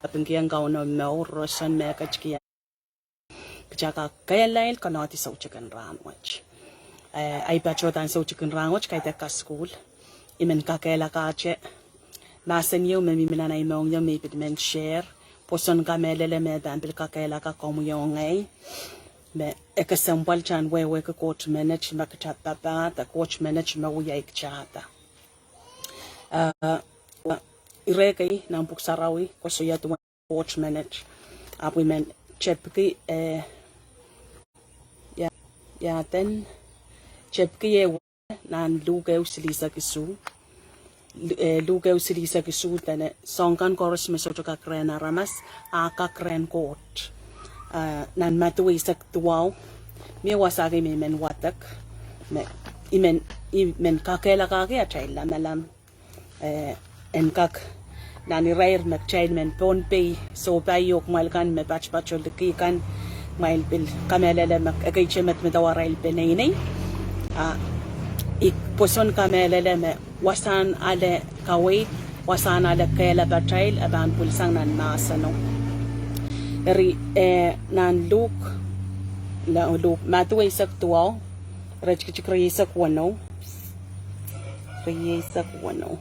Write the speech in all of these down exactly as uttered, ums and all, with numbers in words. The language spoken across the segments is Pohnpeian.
kapingkihong Kauno mour roson me e ketikihong kitail kak kehlail konohdi soutik en rahnwet. Eh, ahi patohdan soutik en rahnwet kaidehk kasukuhl. I men kakehlakahte mahsen ieu me mihmi nan ahi mohngiong me I pil men share. Pwoson kamehlele me pahn pil kakehlaka komwi oh ngehi. Me e kesempwal kitail en wehwehki Koht menet me kitail papah, de Koht menet me wiahiong kitail. Ah, ire kei nan Pwuhk Sarawi koasoia duwen Koht menet. Ahpw I men tepki, eh, ia, ia den, tepki ehu nan Luk ehu silihsek isuh. Lu-, eh, Luk ehu silihsek isuh dene, soahng kan koaros me sohte kak rehn aramas, a kak rehn Koht. Ah, nan Madiu eisek duwau, mie wasa kei me I men wadek, me, I men, I men kakehlakahki atail lamalam. Eh, en kak, nan irair me kitail men Pohnpei, sohpai oh kumwail kan me patopato liki kan, kumwail pil kamehlele me ekei te medemedewe arail peneinei. Ah, I pwoson kamehlele me wasahn ale kaweid, wasahn ale kehlail patail, e pahn pwilsang nan mahseno. Eri, eh, nan Luk, la-, Luk, Madiu eisek duwau, iretikitik rieisek weneu. Rieisek weneu.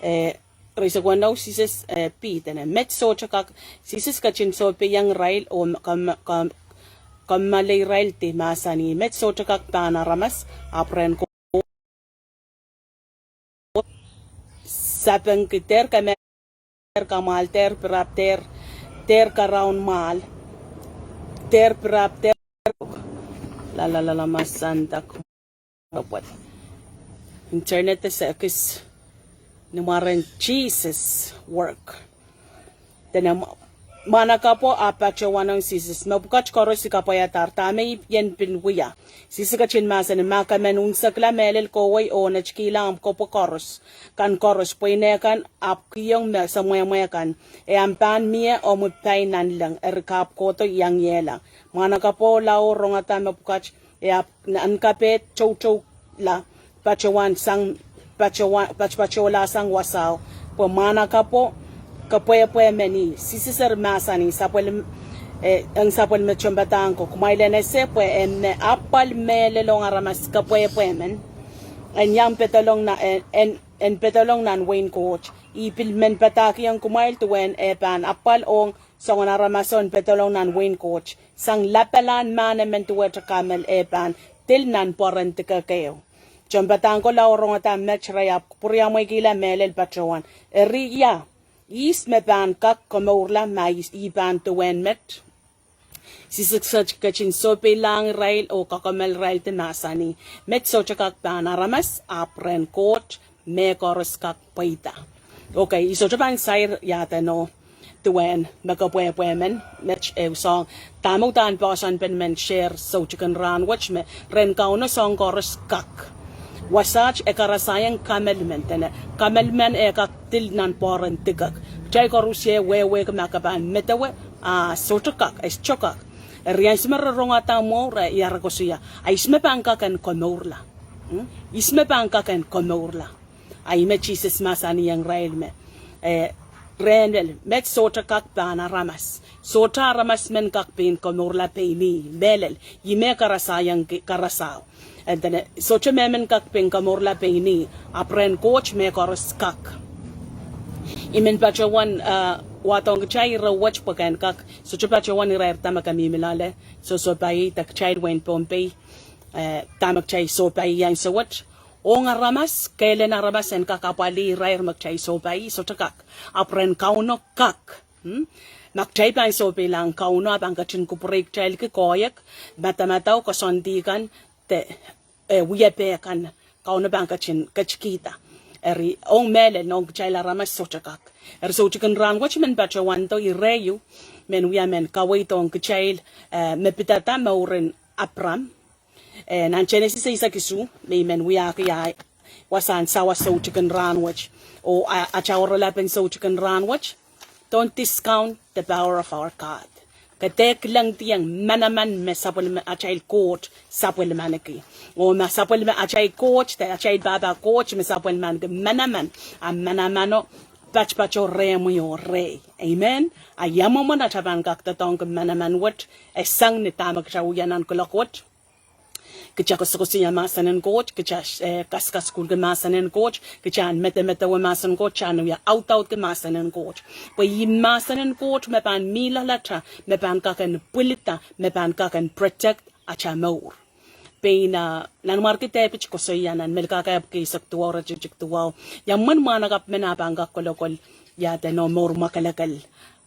Eh, rieisek weneu Sises, eh, pid dene, met sohte kak, Sises ketin sohpeiong irail oh kam-, kam-, kamehlele irail de mahsanih, met sohte kak pahn aramas, ahpw rehn Koht. Sapengki dehr kemehlele, dehr kamwahl, dehr pirap, dehr, dehr karaun mwahl, dehr pirap, dehr, la, la, la, la, mahsandak. Internet de sekis ni mwaren Jesus work. Dene mwa-, mwahnakapwo ahpw patohwanohng Sises, mepwukat koaros I kapwaiadahr, dahme I ien pil wia? Sises ketin mahsanih, ma ke men unsekla mehlel kohwei oh netikihla omw kepwe koaros, kan koaros, pweine kan, ahpw kihong me semwehmwe kan, e ahpw pahn mie omwi pai nanleng, eri ke ahpw kohdo iangiehla. Mwahnakapwo lao rongada mepwukat, e ahpw nan kapehd toutoula, patohwan sang, patohwa-, pat-, patohla sang wasao, pwe mwahnakapwo kepwehpwe men ih. Sises eri mahsanih, sapwellime, eh, ong sapwellime tohnpadahk ko, kumwail en ese pwe en me apwal mehlel ong aramas kepwehpwe men, en iang pedolong na-, en, en, en pedolong nan wehin Koht. I pil men padahkihong kumwail duwen e pahn apwal ong soangen aramaso en pedolong nan wehin Koht. Sang lapalahn mahn emen duwehte kamel e pahn dil nan pwoaren dikek ehu. Tohnpadahk ko lao rongada met re ahpw pwuriamweikihla mehlel patohwan. Eri ia, ihs me pahn kak komourla ma I, I pahn duwen met? Sises ketin sohpeilahng irail oh kakommoal irail de mahsanih, met sohte kak pahn aramas, ahpw rehn Koht mehkoaros kak pweida. Okay, I sohte pahn sair ia deno duwen me kepwehpwe men, met ehu soahng, dahme uhdahn poahsoan pen men share soutik en rahnwet me rehn Kauno soahng koaros kak. Wasaht e karasaiong kamel men, dene kamel men e kak dil nan pwoaren dikek. Kitail koaros e wehwehki ma ke pahn medewe, a sohte kak, e sohte kak. Eri ansou me re rongada mwo, re, ia re koasoia, a ihs me pahn kak en komourla? Hmm? Ihs me pahn kak en komourla? A ih me Sises mahsanihong irail me, eh, rehn lel, met sohte kak pahn aramas. Sohte aramas men kak pein komourla pein ih, mehlel, ih me karasaiong ki-, karasao. And then, eh, sohte mehmen kak pein komourla pein ih, ahpw rehn Koht mehkoaros kak. I men patohwan, eh, wahdohng kitail ire wet pwe ke en kak, sohte patohwan irair dahme ke mihmi loale, sohsohpai de kitail wehin Pohnpei, eh, dahme kitail sohpai ansou wet. Ong aramas, kehlen aramas en kak apwalih irair me kitail sohpai, sohte kak. Ahpw rehn Kauno kak. Hmm? Ma kitail pahn sohpeilahng Kauno, a pahn ketin kupwurei kitail ki koahiek, madamadau, koasoandi kan, de, eh, wiepe kan, Kauno pahn ketin ketikihda. Eri, ong mehlel, ong kitail aramas sohte kak. Eri soutik en rahnwet men patohwando ire ieu, men wia men kaweid ong kitail, eh, me pidada mouren Apram, eh, nan Senesis eisek isuh, me I men wiahki ia wasahn sawas soutik en rahnwet. Oh, a, atail oaralapen soutik en rahnwet. Don't discount the power of our God. Ke dehr kilengdiong manaman me sapwellime atail Koht sapwellimaniki. Oh ma sapwellime atail Koht, de atail pahpa Koht me sapwellimaniki manaman. A manaman o patpato rehmwi oh rehi. Amen. A ia mwomwen atail pahn kak doadoahngki manaman wet, e sang ni dahme kitail wia nan kuloak wet. Kitail koasoakoasoia mahsen en Koht, kitail, eh, kaskasukuhlki mahsen en Koht, kitail medemedewe mahsen en Koht, kitail wia audaudki mahsen en Koht. Pwe ih mahsen en Koht me pahn mih loalatail, me pahn kak en pwilida, me pahn kak en protect atail mour. Pein, ah, Nanmwarki Depit koasoia nan Melkahka epwiki eisek duwau, iretikitik duwau. Ia mwomwen mwahnakapw men ah pahn kak kolokol, ia de nohn mour mwakelekel.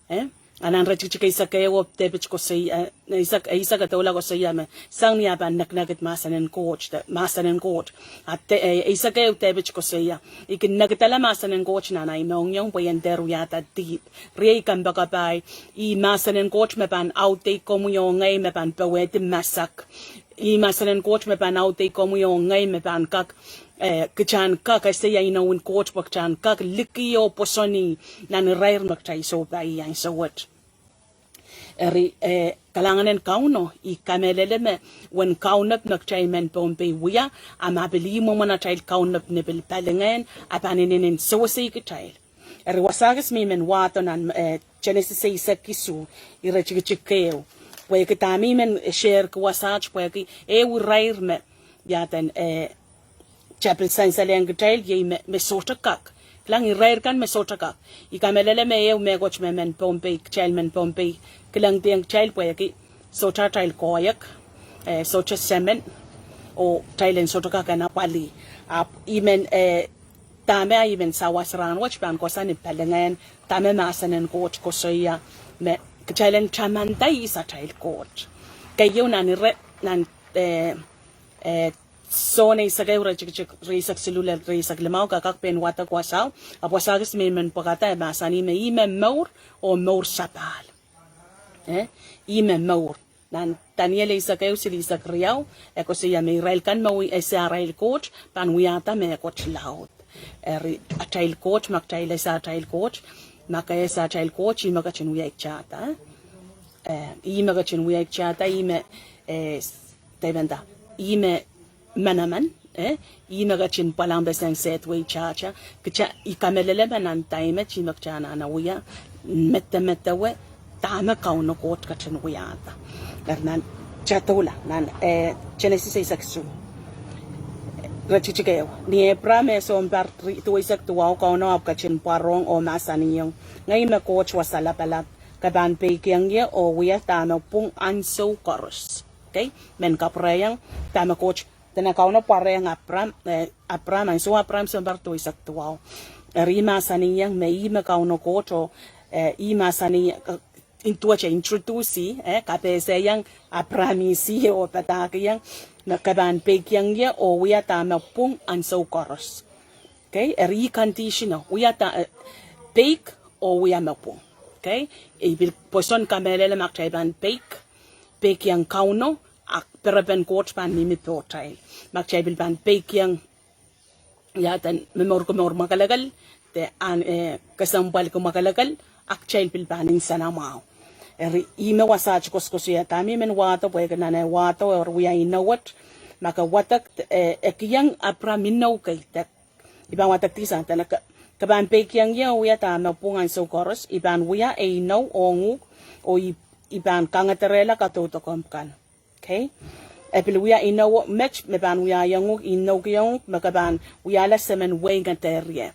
Eh? A nan iretikitik eisek ehu Depit koasoia, eh, eisek, eisek e doula koasoia me sang ni ah pahn nekinekid mahsen en Koht, de mahsen en Koht. A de, eh, eisek ehu Depit koasoia, I kin nekidala mahsen en Koht nan ahi mohngiong pwe I en dehr wiahda dihp. Riei kompoakepahi, ih mahsen en Koht me pahn audehki komwi oh ngehi me pahn powehdi masak. Ih mahsen en Koht me pahn audehki komwi oh ngehi me pahn kak, eh, kitail en kak ese ia inowen Koht pwe kitail en kak liki oh pwoson ih nan irair me kitail sohpai ansou wet. Eri, eh, kalahngan en Kauno, I kamehlele me uwen kaunop me kitail mehn Pohnpei wia, a ma pil ih mwomwen atail kaunop ni pil palingehn, a pahn inenen sewese kitail. Eri wasa kis me I men wahdo nan, eh, Genesis eisek isuh, iretikitik ehu. Pwehki dahme I men shareiki wasaht, pwehki ehu irair me, ia de, eh, kitail pil sansalehng kitail, iei me, me sohte kak. Kilang irair kan me sohte kak. I kamehlele me ehu mehkot me mehn Pohnpei, kitail mehn Pohnpei, kilangdiong kitail pwehki sohte atail koahiek, eh, sohte semen, oh kitail en sohte kak en apwalih. Ahpw I men, eh, dahme I men sawas rahnwet pahn kohsang ni palingehn, dahme mahsen en Koht koasoia, me kitail en tamanda ihs atail Koht. Keieu nan ire, nan, eh, eh, Sohn eisek ehu iretikitik rieisek siluh lel rieisek limau, ke kak pein wadek wasao, ahpw wasa kis me I men pwekada e mahsanih me ih me mour, oh mour sapahl. Eh? Ih me mour. Nan Daniel eisek ehu silihsek riau, e koasoia me irail kan me wi-, ese arail Koht, pahn wiahda mehkot laud. Eri atail Koht, ma kitail ese atail Koht, ma ke ese atail Koht, ih me ketin wiahkitada. Eh, ih me ketin wiahkitada, ih me, eh, s-, dependa, ih me manaman, eh, ih me ketin pwalangpeseng sehd weitahta, kitail, I kamehlele me nan time et ih me kitail anahne wia, medemedewe, dahme Kauno Koht ketin wiahda. Eri nan, kitail doula, nan, eh, Genesis eisek isuh. Iretikitik ehu. Ni Apram eh sounpar ri-, duweisek duwau Kauno ahpw ketin pwarohng oh mahsanihong, Ngehi me Koht Wasa Lapalap, ke pahn peikiong ie oh wia dahme pwung ansou koaros. Okay? Men kapwurehiong, dahme Koht, dene Kauno pwarohng Apram, eh, Apram, ansou Apram sounpar duweisek duwau. Eri ih mahsanihong me ih me Kauno Koht oh, eh, ih mahsanih, eh, in duwehte introduce, eh, kapehsehiong Apram ihs ih oh padahkihong, me ke pahn peikiong ie oh wia dahme pwung ansou koaros. Okay, eri ih conditional, wia da-, eh, peik oh wia me pwung. Okay, I pil pwoson kamehlele ma kitail pahn peik, peikiong Kauno, a perepen Koht pahn mihmi pohtail. Ma kitail pil pahn peikiong ia de momourki mour mwakelekel, de an, eh, kesempwalki mwakelekel, a kitail pil pahn nsenamwahu. Eri ih me wasaht koasokoasoia, dahme I men wahdo, pwehki nan eh wahdo, eh wia inou wet, ma ke wadek, eh, e kihong Apram inou kei, de I pahn wadek dihsang, dene ke, ke pahn peikiong ie oh wia dahme pwung ansou koaros, I pahn wia eh inou ong uhk, oh I, I pahn kangederehla kadaudokomw kan. Okay? E pil wia inou met me pahn wiahiong uhk, inoukihong uhk, me ke pahn wiahla semen wehi ngeder ie.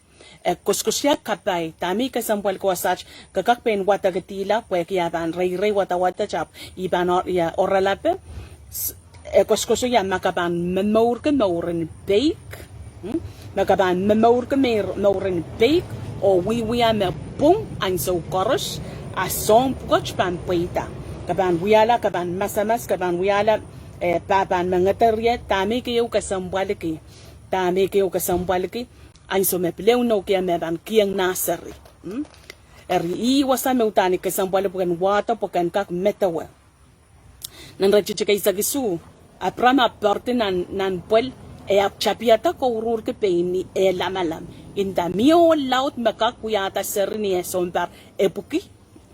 E koasokoasoia kapai, dahme I kesempwalki wasaht, ke kak pein wadekidihla, pwehki a pahn reirei wadawad ahpw I pahn o-, ia, oaralape, s-, e koasokoasoia ma ke pahn momourki mouren peik, hmm? Ma ke pahn momourki mour-, mouren peik, oh wiewia me pwung ansou koaros, a soahng pwukat pahn pweida. Ke pahn wiahla, ke pahn masamas, ke pahn wiahla, eh, pahpahn me ngeder ie, dahme keieu kesempwalki, dahme keieu kesempwalki, ansou me pil ehu inoukihong me pahn kihong nah seri. Hmm? Eri ih wasa me uhdahn I kesempwalki pwehn wahdo pwe ken kak medewe. Nan iretikitik eisek isuh, Apram ahpw poaridi nan, nan pwel, e ahpw tapihada kouruhrki pein ni eh lamalam. Nda mie ohl laud me kak wiahda seri ni eh sounpar epwiki.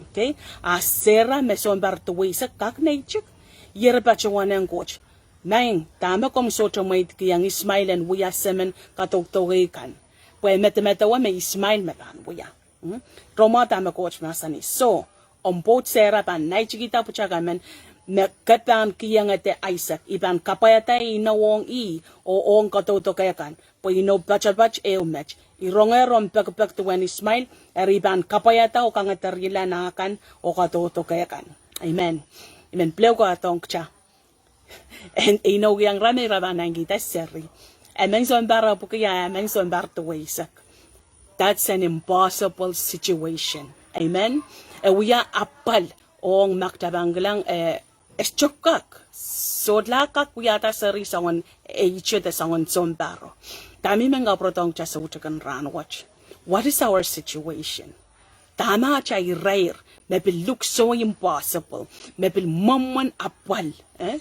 Okay? A Sera me sounpar duweisek kak neitik. Ih eri patohwanehng Koht, Maing, dahme komw sohte mweidkihong Ismail en wia semen kadaudoke kan? Pwe medemedewe me Ismail me pahn wia. Romada me Koht mahsanih. So, omw pwoud Sera pahn naitikihda pwutak emen me ke pahn kihong ede Aisek. I pahn kapwaiada inou ong ih oh ong kadaudoke kan. Pwe inou poatopoat ehu met. I rongehr omw pekipek duwen Ismail, eri I pahn kapwaiada oh kangedarihla nah kan oh kadaudoke kan. Amen. I men pil ehu kohdohng kita. En, inou iang rame ira pahn naitikihda seri. Emen sounpar epwiki a emen sounpar duweisek. That's an impossible situation. Amen. E wia apwal ong maktabankilang, eh, e sohte kak. Sohte kak wiahda seri soangen age de soangen sounparo. Dahme I men kapwurodohng kita soutikin rahnwet. What is our situation? Dahme atail irair, me pil look so impossible, me pil mwomwen apwal, eh?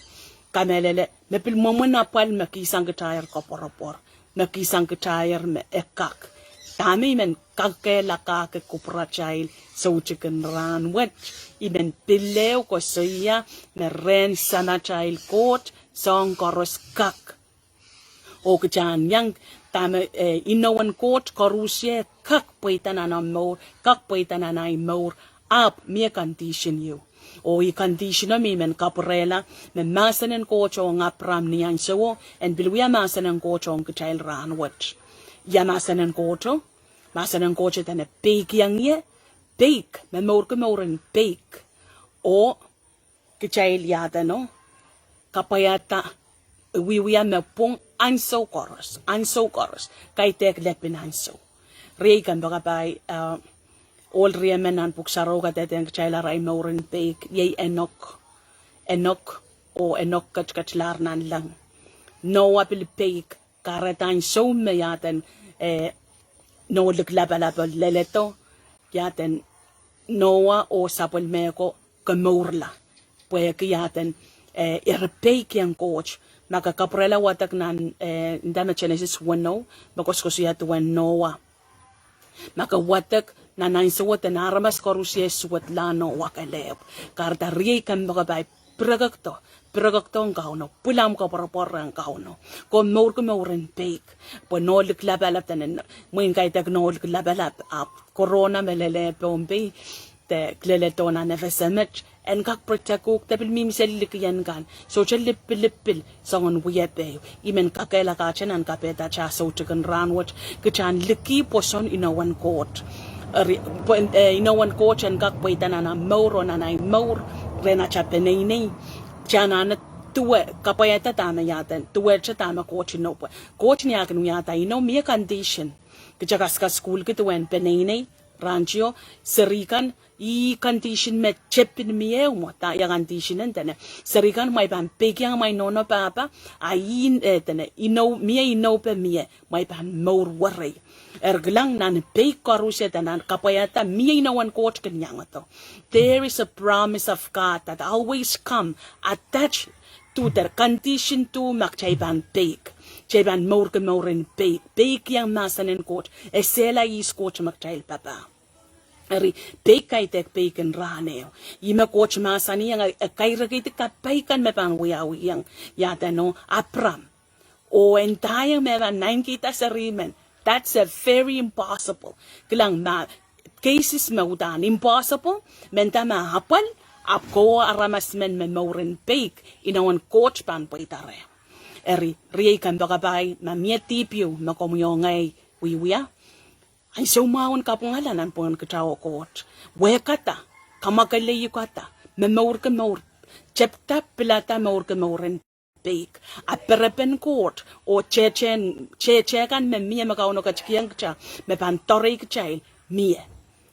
Kamehlele, me pil mwomwen apwal me kihsang kitail koapworopwor, me kihsang kitail me e kak. Dahme I men kakehlakahki kupwuratail soutikin rahnwet, I men pil ehu koasoia me rehn Samatail Koht soahng koaros kak. Oh kita en iang dahme, eh, inowen Koht koaros e kak pweida nan omw mour, kak pweida nan ahi mour, ahpw mie condition ieu. Oh ih condition o me I men kapwurehla, me mahsen en Koht ong Apram ni ansouo, en pil wia mahsen en Koht ong kitail rahnwet. Ia mahsen en Koht o, mahsen en Koht o dene peikiong ie, peik, me mourki mouren peik. Oh kitail iadeno, kapwaiada, wiewia me pwung ansou koaros, ansou koaros, kaidehk lepin ansou. Riei kompoakepahi, eh, ohl riemen nan pwuhk sarawio kadehdehng kitail arail mouren peik, iei Enok, Enok, oh Enok ketiketlahr nanleng. Noa pil peik, kahrehda ansou me iaden, eh, Nohlik Lapalap leledo, iaden Noa oh sapwellime ko komourla. Pwehki iaden, eh, ira peikiong Koht. Ma ke kapwurehla wadek nan, eh, nda me Genesis weneu, me koasokoasoia duwen Noa. Ma ke wadek nan ansouo dene aramas koaros e suwedlahng Noa kelehpw. Kahrehda riei kompoakepahi pirekekdo, pirekekdo ong Kauno, pwilam koapworopwor rehn Kauno. Komw mourki mouren peik. Pwe Nohlik Lapalap dene, mwein kaidehk Nohlik Lapalap, ahpw corona me lelehpw Pohnpei, de leledo nan F S M et, en kak protect uhk de pil mihmi seli likien kan. Sohte lipilipil soangen wiepe. I men kakehlaka kita nan kapehdatail soutikin rahnwet, kita en liki pwoson inowen Koht. Eri, pwe, eh, inowen Koht en kak pweida nan omw mour oh nan ahi mour, rehn ata peneinei. Kita anahne duwe, kapwaiada dahme iaden, duwehte dahme Koht inou pwe. Koht ni eh kin wiahda inou mie condition. Kita kasukasukuhlki duwen peneinei, rahnwet o, seri kan, ih condition me tepin mie mwo, da ia condition en dene. Seri kan kumwail pahn peikiong amwail nohno pahpa, a ih, eh, dene, inou, mie inou pwe mie, kumwail pahn mour werei. Eri kilang nan peik koaros e dene, nan kapwaiada mie inowen Koht kin iangedo. There is a promise of God that always come attached to the condition to me kitail pahn peik. Kitail pahn mourki mouren peik. Peikiong mahsen en Koht. Esehla ihs Koht me kitail papah. Eri, peik kaidehk peikin rahn ehu. Ih me Koht mahsanihong, eh, kairekidi kapai kan me pahn wiawiong. Iadeno, Apram. Oh e ndaiong me pahn naitikihda seri men. That's a very impossible. Kilang ma cases me uhdahn impossible, mehnda me apwal, ahpw kowe aramas men me mouren peik, inowen Koht pahn pweida reh. Eri, riei kompoakepahi, ma mie dihp ieu me komwi oh ngehi wiewia. Ansou mwahu en kapwungala nanpwungen kita oh Koht. Wehkada, kamwakelei uhkada, me mourki mour, tepda pilada mourki mouren peik. A perepen Koht, oh tete, tete kan me mie me Kauno ketikihong kita, me pahn doarehkitail mie.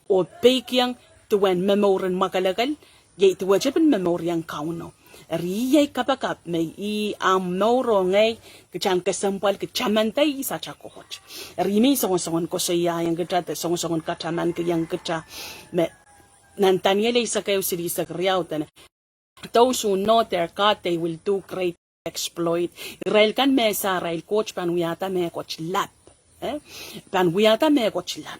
Oh peikiong duwen me mouren mwakelekel, iei duwehte pil me mouriong Kauno. Eri iei kapakap me ih ahmw mour oh ngehi, kita en kesempwalki tamanda ihs ata Koht. Eri mie songosongen koasoiaiong kita de songosongen katamankihong kita me nan Daniel eisek ehu silihsek riau dene, those who know their God, they will do great exploit. Irail kan me ese arail Koht pahn wiahda mehkot lap. Eh? Pahn wiahda mehkot lap.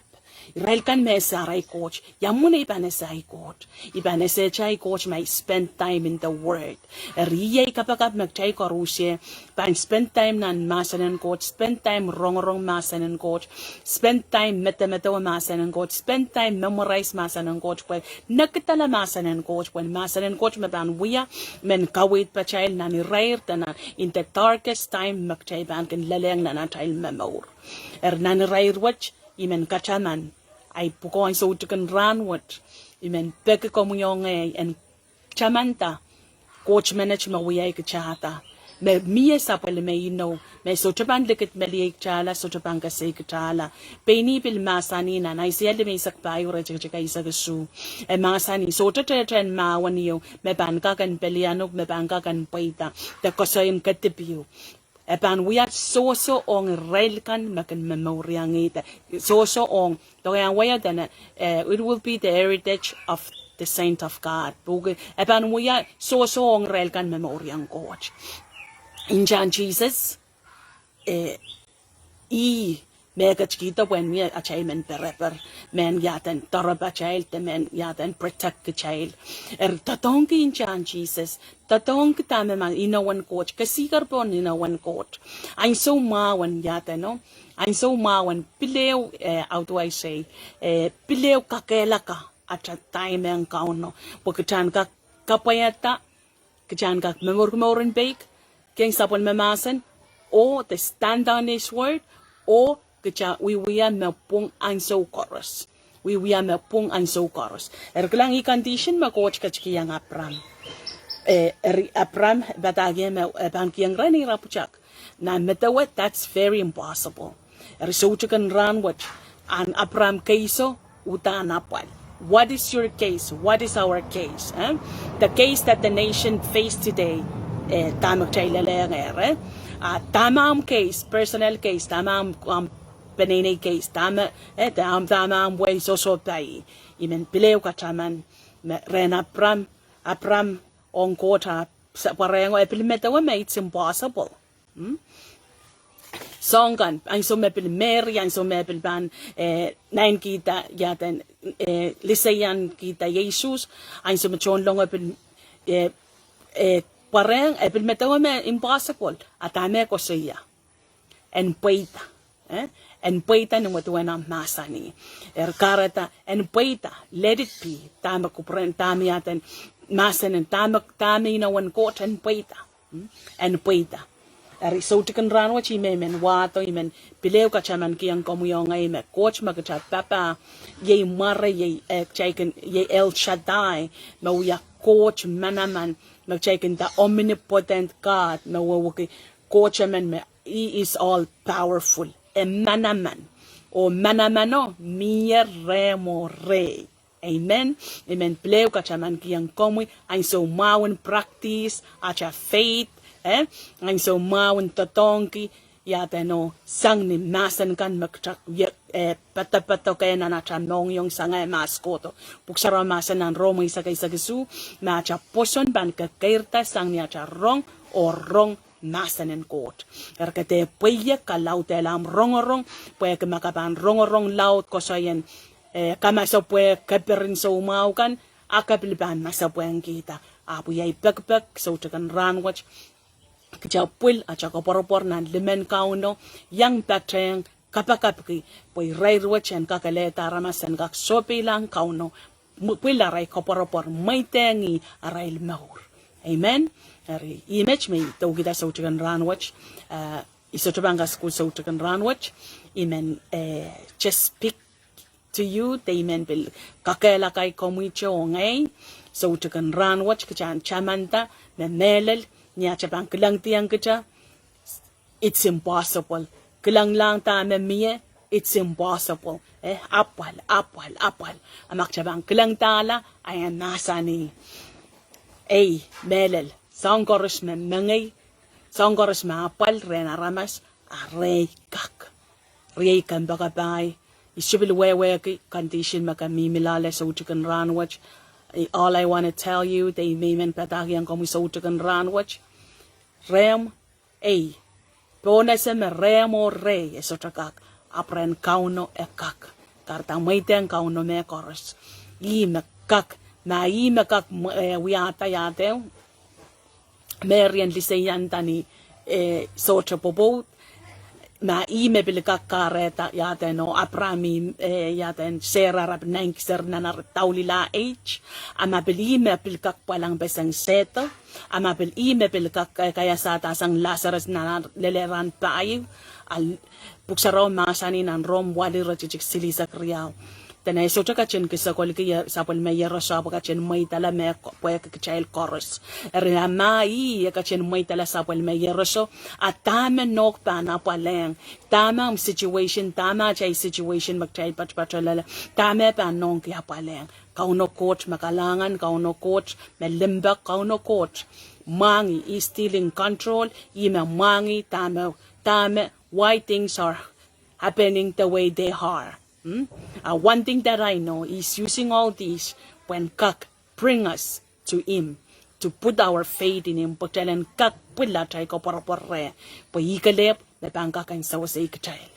Irail kan me ese arail Koht, ia mwomwen I pahn ese ahi Koht? I pahn ese atail Koht ma I spend time in the Word. Eri iei kapakap me kitail koaros pahn spend time nan mahsen en Koht, spend time rongorong mahsen en Koht, spend time medemedewe mahsen en Koht, spend time memorize mahsen en Koht, pwe nekidala mahsen en Koht, pwe mahsen en Koht me pahn wia, men kaweid pahtail nan irair de nan in the darkest time me kitail pahn kin lelehng nan atail momour. Eri nan irair wet, I men kataman, ahi pwukoahn soutikin rahnwet, I men peki komwi oh ngehi en tamanda Koht menet me wiahiong kitailda. Me mie sapwellime inou, me sohte pahn likidmeliei kitailla, sohte pahn kesei kitailla. Pein ih pil mahsanih nan Aiseia limeisek pahieu, iretikitik eisek isuh. E mahsanih, sohte tehtehn mahwen ieu, me pahn kak en pelianuhk, me pahn kak en pweida, de koasoai en kedipihu. E pahn wia sohso ong irail kan me kin momouriangih de. Sohso ong, doke an wia dene, eh, it will be the heritage of the saint of God. Pwuhki, e pahn wia sohso ong irail kan me momouriong Koht. Ntahn Sises, eh, ih me ketikihdo pwehn wia atail men pereper, men iaden doropatail, de men iaden protect kitail. Eri doadoahngki ntahn Sises, doadoahngki dahme ma inowen Koht, kesihker pohn inowen Koht. Ansou mwahu en iadeno, ansou mwahu en pil ehu, eh, how do I say, eh, pil ehu kakehlaka atail time ong Kauno. Pwe kitail en kak kapwaiada, kitail en kak momourki mouren peik, kin sapwellime mahsen, oh de stand on his word, oh kitail wiewia me pwung ansou koaros. Wiewia me pwung ansou koaros. Eri kilang ih condition me Koht ketikihong Abram. Eh, eri Abram padahkih me, eh, pahn kihong rehn ira pwutak. Nan medewe, that's very impossible. Eri soutikin rahnwet, an Abram keiso, uhdahn apwal. What is your case? What is our case? Eh? The case that the nation face today, eh, dahme kitail lelehng ehr, eh? Ah, dahme ahmw case, personal case, dahme ahmw, ahmw peneinei case, dahme, eh, dahme, dahme ahmw wehi sohsohpai. I men pil ehu kataman, me rehn Abram, Abram ong Koht ah, sa-, pwarehngo, e pil medewe me it's impossible. Hmm? Soang kan, ansou me pil Meri, ansou me pil pahn, eh, naitikihda, iaden, eh, liseiankihda Sises, ansou me tohnlengo pil, eh, eh, pwarehng, e pil medewe me impossible, a dahme koasoia? En pweida. Eh? En pweida ni me duwen ahmw mahsanih. Eri kahrehda, en pweida, let it be, dahme kupwuren, dahme iaden mahsen en, dahme, dahme inowen Koht, en pweida. Hmm? En pweida. Eri soutikin rahnwet I men, men wahdo, I men pil ehu kataman kihong komwi oh ngehi me Koht me kitail papah, iei mware, iei, eh, kitail kin, iei El Shaddai, me wia Koht manaman, me kitail kin nda omnipotent God, me wehwehki Koht emen me, he is all powerful. E manaman. Oh manamano mie rehmw oh rehi. Amen. I men pil ehu kataman kihong komwi, ansou mwahu en practice atail faith, eh? Ansou mwahu en doadoahngki, iadeno, sang ni mahsen kan me kitail, eh, padapadahki nan atail mohngiong sang eh mahs kohdo. Pwuhk Sarawi mahsanih nan Rom eisek, eisek isuh, me atail pwoson pahn kekeirda sang ni atail rong oh rong mahsen en Koht. Eri ke dehr pweiek, ke laudehla ahmw rongorong, pwehki ma ke pahn rongorong laud koasoaien, eh, kamasepwehk kepirin soumwahu kan, a ke pil pahn masepwehkihda. Ahpw iei pekipek soutikin rahnwet, kitail pwil atail koapworopwor nan limen Kauno, iang patehng kapakapki, pwe irair wet en kak alehda aramas en kak sohpeilahng Kauno, m-, pwil arail koapworopwor, mweidehng ih arail mour. Amen. Eri, ih met me I doukihda soutikin rahnwet, eh, I sohte pahn kasukuhl soutikin rahnwet, I men, eh, just speak to you, de I men pil kakehlaka komwi oh ngehi, soutikin rahnwet, kitail en tamanda, me mehlel, ni atail pahn kilangdiong kitail, it's impossible. Kilanglahng dahme mie, it's impossible. Eh, apwal, apwal, apwal. A ma kitail pahn kilangdahla, a e mahsanih, ei, mehlel, soahng koaros me mengei, soahng koaros me apwal rehn aramas, a rehi kak. Riei kompoakepahi, I sohte pil wehwehki condition me ke mihmi loale soutikin rahnwet. Eh, all I want to tell you, de I men padahkihong komwi soutikin rahnwet, rehmw, ei, pohnese me rehmw oh rehi e sohte kak, ahpw rehn Kauno e kak. kahrehda mweidehng Kauno mehkoaros. Ih me kak, ma ih me kak mw-, eh, wiahda iahde, Meri en liseianda ni, eh, sohte pwopwoud. Ma ih me pil kak kahrehda iahden, oh Apraam, eh, iahden Sera, re pil naineki seri nan ar daulila age. A ma pil ih me pil kak pwalangpeseng sehdo. A ma pil ih me pil kak, eh, kaiasada sang Lasarus nan ar lelehn rahn pahieu. A Pwuhk Sarawi mahsanih nan Rom waluh, iretikitik silihsek riau. Dene e sohte ketin kisekolki, eh, sapwellime Ieroso, ahpw e ketin mweidala me ko-, pwehki kitail koaros. Eri a ma ih e ketin mweidala sapwellime Ieroso, a dahme nohk pahn apwalehng? Dahme omw situation, dahme atail situation me kitail patopatohlahng, dahme pahn nohk apwalehng? Kauno Koht me kalahngan, Kauno Koht me limpoak, Kauno Koht mwahngih, is still in control, ih me mwahngih dahme, dahme, why things are happening the way they are. Hmm? Uh, one thing that I know is using all this pwehn kak bring us to him, to put our faith in him, pwe kitail en kak pwil atail koapworopwor reh, pwe ih kelehpw me pahn kak en sewese kitail.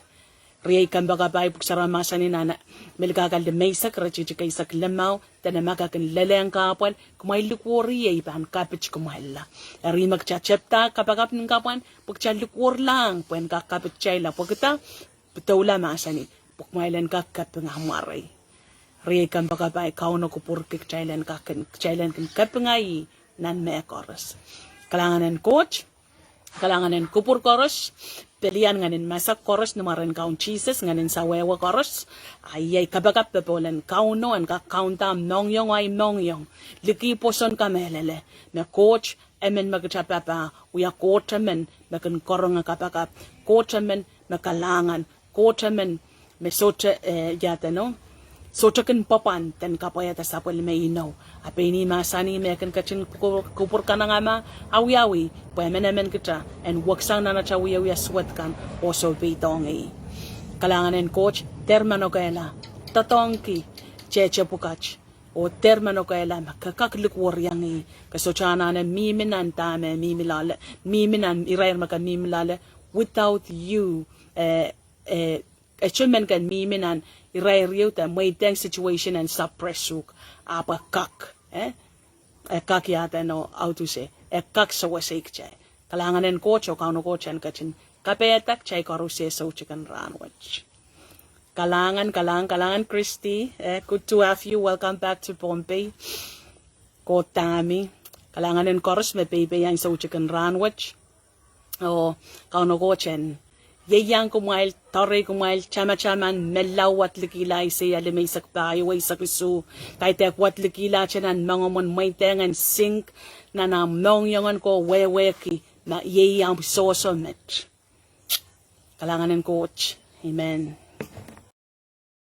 Riei kompoakepahi, Pwuhk Sarawi mahsanih nan Melkahka limeisek, iretikitik eisek limau, dene ma ke kin lelehng kahpwal, kumwail likwerih ie, I pahn kapitkumwailla. Eri ma kitail tepda kapakap ni kapwan, pwe kitail likwerlahng pwehn kak kapit kitailla, pwe kitail pedoula mahsanih, pwe kumwail en kak kapinga mwarei. Riei kompoakepahi, Kauno kupwurki kitail en kak kin, kitail en kin kapinga ih nan mehkoaros. Kalahngan en Koht, kalahngan en kupwur koaros, pelian ngehn en masak koaros, ni mwaren Kaun Sises, ngehn en sawehwe koaros. A iei kapakap popohl en Kauno, en kak kaunda mohngiong, ahi mohngiong. Liki pwoson kamehlele, me Koht emen me kitail papah, wia Koht emen me kin karonge kapakap, Koht emen me kalahngan, Koht emen me sohte, eh, iahden, sohte kin pwapwan den kapwaiada sapwellime inou. A pein ih mahsanih me kin ketin kupwur, kupwur kanengamah, awiawi, pwe emenemen kitail en weksang nan atail wiewia suwed kan, oh sohte peidohng ih. Kalahngan en Koht, dehr manokehla, doadoahngki, tete pwukat, oh dehr manokehla me ke kak likwerih ih, ke sohte anahne mihmi nan dahme mihmi loale, mihmi nan irair me ke mihmi loale, without you, eh, eh, e sohte men ken mihmi nan irair ieu de mweidehng situation en suppress uhk, ahpw e kak, eh, e kak iahden, oh auduse, e kak sewese kitail. Kalahngan en Koht, oh Kauno Koht en ketin kapaiada kitail koaros soutikin rahnwet. Kalahngan, kalahngan, kalahngan Christy. Eh, good to have you. Welcome back to Pohnpei. Koht dahme. Kalahngan en koaros me peipeiang soutikin rahnwet. Oh Kauno Koht en ieiang kumwail, doarei kumwail, tamataman, menlau wadlikihla Aiseia limeisek pahieu, eisek isuh. Kaidehk wadlikihla te nan moangomw en mweidehng en sink nan ahmw mohngiong en koh wehwehki ma iei ahmw sohso met. Kalahngan en Koht. Amen.